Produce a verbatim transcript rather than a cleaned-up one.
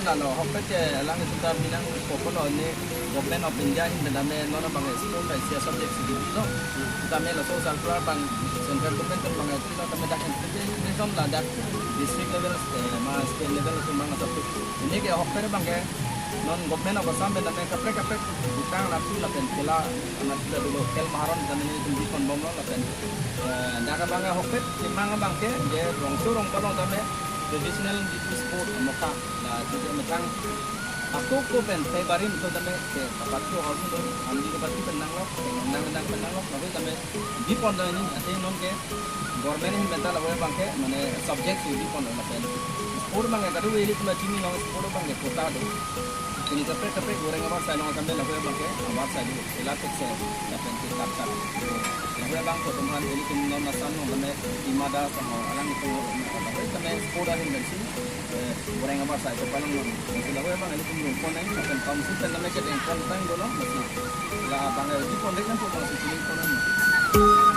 Ano, ahokpet ke alanglitum ta binang popo lo, ne Government of India ahin pen tame non abang sport kaisi a-subject si dipilo. Tame laso circular abang central government pen abang pilo, tame dak implementation ladak district level, eh, ma state level atum abang asap. Pini ke ahokpet abang ke non Government of Assam pen tame kaprek kaprek butang lapu lapen kela, anak kita dulu Khel Maharon tame nelitum bipon bomlo lapen, eh, dak abang ahokpet kemang abang ke je rongso rongpalong tame traditional jitu sport mokha, la jitu methang ako ko pen te barim to tame ke kapathu hal to, amdi kapathu pen nanglo, nang nang pen nanglo, tapi tame bipon do ini, ate non ke government ahin pen ta lapu abang ke, mane subject si bipon do lapen. Sport abang ke kadu ilitum chini long sport abang ke quota do. Pini kaprek kaprek goreng abar sai long tame lapu abang ke abar sai do. Sila tek se lapen ke tak tak. Lapu abang ko teman ilitum non Assam long tame Hima Das tame alangtum lo, tame sport ahin pen si, eh, goreng abar sai kepalong non. Lapu abang ilitum longpon nang, lapen council pen tame kedeng pon tang dolo, masi. La abang ke bipon dek nang pon si chini pon nang.